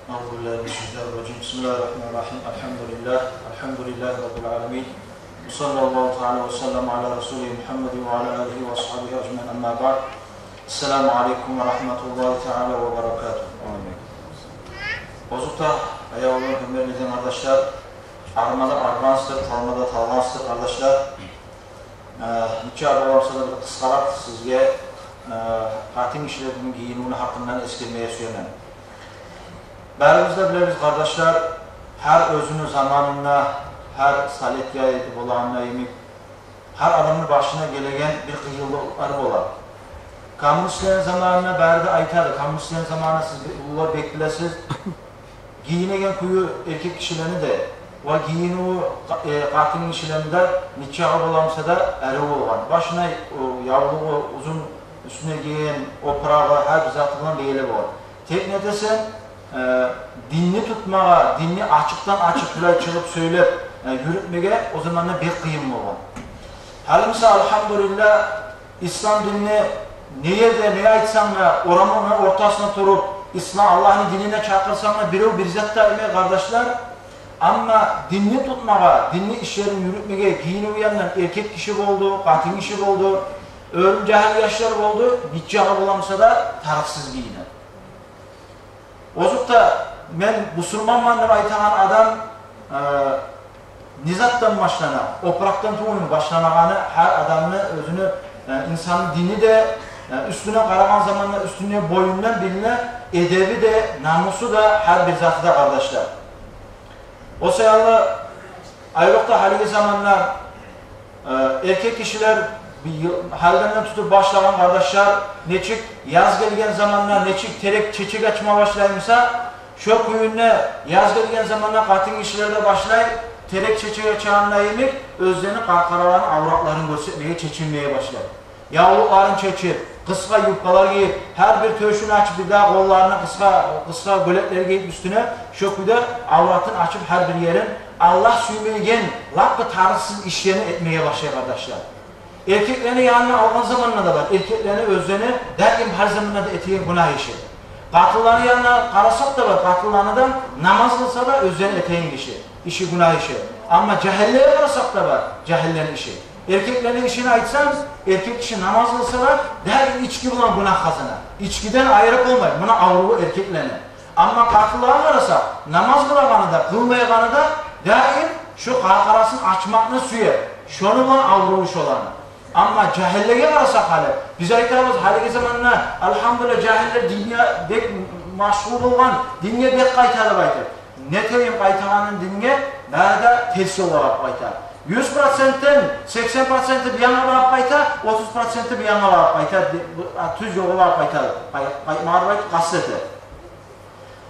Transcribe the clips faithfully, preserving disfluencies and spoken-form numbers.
أعوذ بالله من الشيطان الرجيم. بسم الله الرحمن الرحيم. الحمد لله. الحمد لله رب العالمين. وصلى الله تعالى وسلم على رسوله محمد وعلى آله وأصحابه أجمعين. أما بعد. السلام عليكم ورحمة الله تعالى وبركاته. Озокъда, аявлу, гьюрметли дин къардашлар, армада аргъансыздыр, талмада талгъансыздыр, къардашлар. Э, нече боламса да бир къысгъаракъ сизге, э, къатын гишилени гийинивню гьакъындан эсгермеге сюемен. Барыбыз да билебиз, къардашлар, гьар оьзюню заманында, гьар столетие болагъанда йимик, гьар адамны башына гелеген бир къыйынлыкълар бола. Коммунистлени заманына бары да айтады, коммунистлени заманына сиз бе-, булар бек билесиз, гийинеген кюю эркек гишилени де, ва гийинивю къа-, э, къатын гишилени де нечакъы боламса да арив болгъан. Башына, о, явлугъу, узун уьстюне гийген опурагъы, гьар бир заты булан бегеле болгъан. Тек не этесен, э, динни тутмагъа, динни ачыкъдан ачыкъ булай чыгъып сёйлеп, э, юрютмеге о заманда бек къыйын болгъан. Гьали мисал, альгьамдулиллагь, ислам динни не ерде не айтсанг да, орамны ортасына туруп, ислам, Аллагьны динине чакъырсанг да, бирев бир зат да демей, къардашлар. Амма динни тутмагъа, динни ишлерин юрютмеге гийинив янындан эркек гиши болду, къатын гиши болду, оьрюм жагьил яшлар болду, нечакъы боламса да тарыкъсыз гийине. Озокъда, мен бусурманман деп айтагъан адам, э, не затдан башлана? Опуракъдан тюгюлмю башланагъаны? Гьар адамны оьзюню, э, инсанны дини де, э, уьстюне къарагъан заманда уьстюне, боюндан билине, эдеби де, намусу да, гьар бир заты да, къардашлар. О саялы, айрокъда гьалиги заманда, э, эркек гишилер бир йыл-, гьалиден тутуп башлагъан, къардашлар, нечик яз гелген заманда нечик терек чечек ачма башлаймыса, шо кюйде яз гелген заманда къатын гишилер де башлай, терек чечек ачагъанда йимик, оьзлени къаркъараларын, авратларын гёрсетмеге, чечинмеге башлай. Явлукъларын чечип, къысгъа юбкалар гийип, гьар бир тёшюн ачып, бирдагъы къолларына къысгъа, къысгъа гёлеклер гийип уьстюне, шо кюйде авратын ачып, гьар бир ерин, Аллагь сюймейген, лап да тарыкъсыз ишлени этмеге башлай, къардашлар. Эркеклени янына алгъан заманда да бар, эркеклени оьзлени даим гьар заманда да этеген гюнагь иши. Къатынланы янына къарасакъ да бар, къатынланы да намаз къылса да оьзлени этеген иши, иши, гюнагь иши. Амма жагьиллеге къарасакъ да бар, жагьиллени иши. Эркеклени ишин айтсанг, эркек гиши намаз къылса да, даим ички булан гюнагь къазана. Ичкиден айры болмай, муна авруву эркеклени. Амма къатынлагъа къарасакъ, намаз къылагъаны да, къылмайгъаны да, даим шо къаркъарасын ачмакъны сюе. Шону булан авруву шоланы. Амма жагьиллеге къарасакъ гьали, биз айтабыз, гьалиги заманда, альгьамдулиллагь, жагьиллер динге бек машгъул болгъан, динге бек къайта деп айтып. Не этейим, къайтагъанын динге, бары да терс ёлгъа барып къайта. Юз проценттен сексен проценти бир янгъа барып къайта, отуз проценти бир янгъа барып къайта, де-, бу, а, тюз ёлгъа барып къайта, къай-, къайтмагъа барып къаст эте.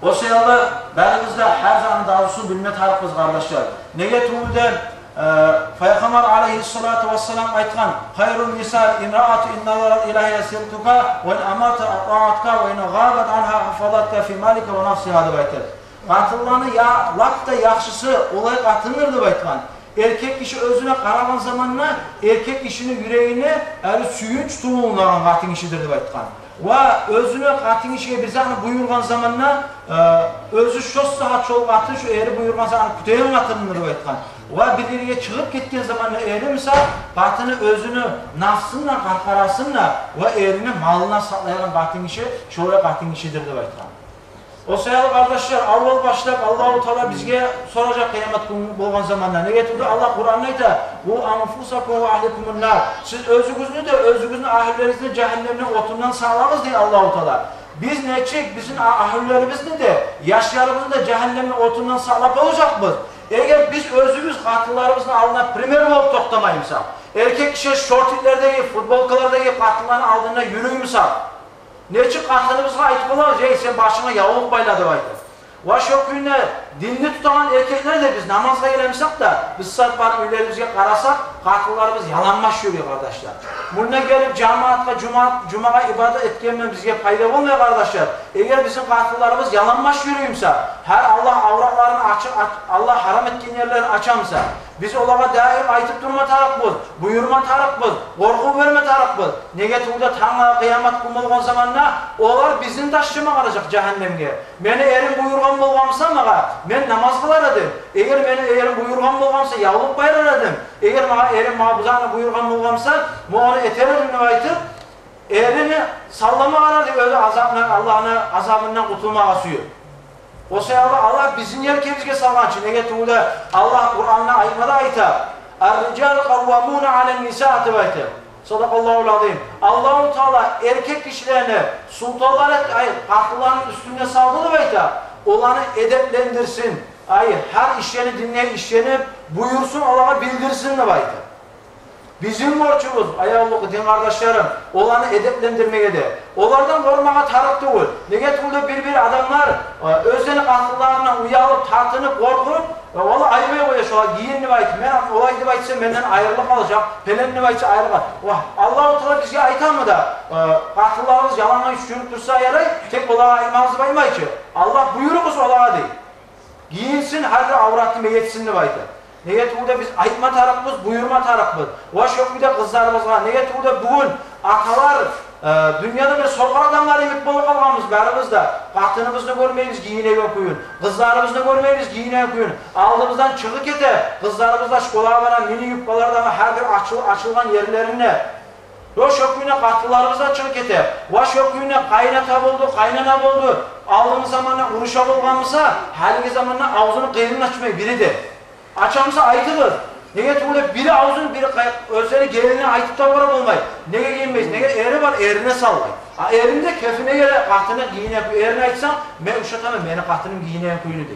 О саялы барыбыз да гьар затны дазусун билме тарыкъбыз, къардашлар. Неге тюгюл де, э, Пайхаммар алайгьиссалату вассалам айтгъан: «Хайрун ниса имраату ин назарат илайгьа сиртука, ва ин амарта атаатка, ва ин гъабат ангьа гьафазатка фи малика ва нафсигьа», – деп айтып. Къатынланы я-, лап да яхшысы олай къатындыр деп айтгъан. Эркек гиши оьзюне къарагъан заманда эркек гишини юрегине гьали сююнч тувулунагъан къатын гишидир деп айтгъан. Ва оьзюне къатын гишиге бир затны буюргъан заманда, э, оьзю шо сагьат шол къатын шо эри буюргъан затны кютеген къатындыр деп айтгъан. Ва бир ерге чыгъып гетген заманда эри, мисал, къатыны оьзюню нафсын да, къаркъарасын да ва эрини малын да сакълайгъан къатын гиши шолай къатын гишидир деп айтгъан. О саялы, къардашлар, аввал башлап Аллагьу Таала бизге соражакъ къыямат гюн болгъан заманда. Неге тюгюл де Аллагь Къуранда айта: «Къу анфусакум ва агьликумун нар». Сиз оьзюгюзню де, оьзюгюзню агьлюлеригизни жагьаннемни отундан сакълагъыз, дей Аллагьу Таала. Биз нечик бизин а-, агьлюлерибизни де, яшларыбызны да жагьаннемни отундан сакълап болажакъбыз? Эгер биз оьзюбюз къатынларыбызны алдына пример болуп токътамаймысакъ, эркек гиши шортиклер де гийип, футболкалар да гийип, къатынланы алдында юрюймюсакъ, нечик къатыныбызгъа айтып болабыз: «Эй, сен башынга явлукъ байла», – деп айтып. Ва шо кюйде Динни тутагъан эркеклер де, биз намазгъа гелемисек де, бир сагьат барып уьйлерибизге къарасакъ, къатынларыбыз яланбаш юрюй, къардашлар. Мунда гелип жамаатгъа, жума, жумагъа ибадат этгенмен бизге пайда болмай, къардашлар. Эгер бизин къатынларыбыз яланбаш юрюй буса, гьар Аллагь авратларын ачы-, ач-, Аллагь гьарам этген ерлерин ача буса, биз олагъа даим айтып турма тарыкъбыз, буюрма тарыкъбыз, къоркъув берме тарыкъбыз. Неге тюгюл де тангала къыямат гюн болгъан заманда олар бизин ташламагъа къаражакъ жагьаннемге. Мени эрим буюргъан болгъан буса магъа, мен намаз къылар эдим. Эгер мени эрим буюргъан болгъан буса, явлукъ байрар эдим. Эгер магъа эрим магъа бу затны буюргъан болгъан буса, мен ону этер эдим деп айтып, эрини саллама къарар эди, оьзю азабындан, Аллагьны азабындан къутулмагъа сююп. О саялы Аллагь бизин эркибизге салгъан чы, неге тюгюл де Аллагь Къуранда айтма да айта: «Ар-рижалу къаввамуна алан-ниса», — деп айта. Садакъаллагьул азим. Аллагьу Таала эркек гишилени султанлар этип, ай, къатынланы уьстюне салды деп айта. Оланы эдеплендирсин, ай, гьар ишлени, диндеги ишлени буюрсун, олагъа билдирсин деп айта. Бизин борчубуз, аявлу дин къардашларым, оланы эдеплендирмеге де, олардан къоркъмагъа тарыкъ тюгюл. Неге тюгюл де бир-бир адамлар, э, оьзлени къатынларындан уялып, тартынып, къоркъуп, э, олар айтмай къоя, шолай гийин деп айтып, мен олай деп айтсам, менден айрылып къалажакъ, пелен деп айтса, айрылып къалажакъ. Вагь, Аллагьу Таала бизге айтамы да, э, къатынларыбыз яланбаш юрюп турса ярай, тек олагъа айтмагъыз деп айтмай чы. Аллагь буюругъуз олагъа дей. Гийинсин, гьар бир авратын бегетсин деп айта. Неге тюгюл де биз айтма тарыкъбыз, буюрма тарыкъбыз. Ва шо кюйде къызларыбызгъа, неге тюгюл де бугюн аталар, э, дюньяда бир сокъур адамлар йимик болуп къалгъанбыз барыбыз да. Къатыныбызны гёрмейбиз гийинеген кююн, къызларыбызны гёрмейбиз гийинеген кююн. Алдыбыздан чыгъып гете, къызларыбыз да школагъа бара, мини юбкалар да, гьар бир ачыл-, ачылгъан ерлеринде. Ва шо кюйде къатынларыбыз да чыгъып гете. Ва шо кюйде къайната болду, къайнана болду. Алдынгъы заманда уруша болгъан буса, гьалиги заманда авзуну къыйырын ачмай бири де. Ача буса айтыгъыз. Неге тюгюл де бири авзун, бири къай-, оьзлени гелинине айтып да бара болмай. Неге гийинмейсен? Неге эри бар, эрине саллай. А эрини де кепине геле къатыны гийинеген кюй. Эрине айтсанг, мен ушатаман мени къатыным гийинеген кюйню дей.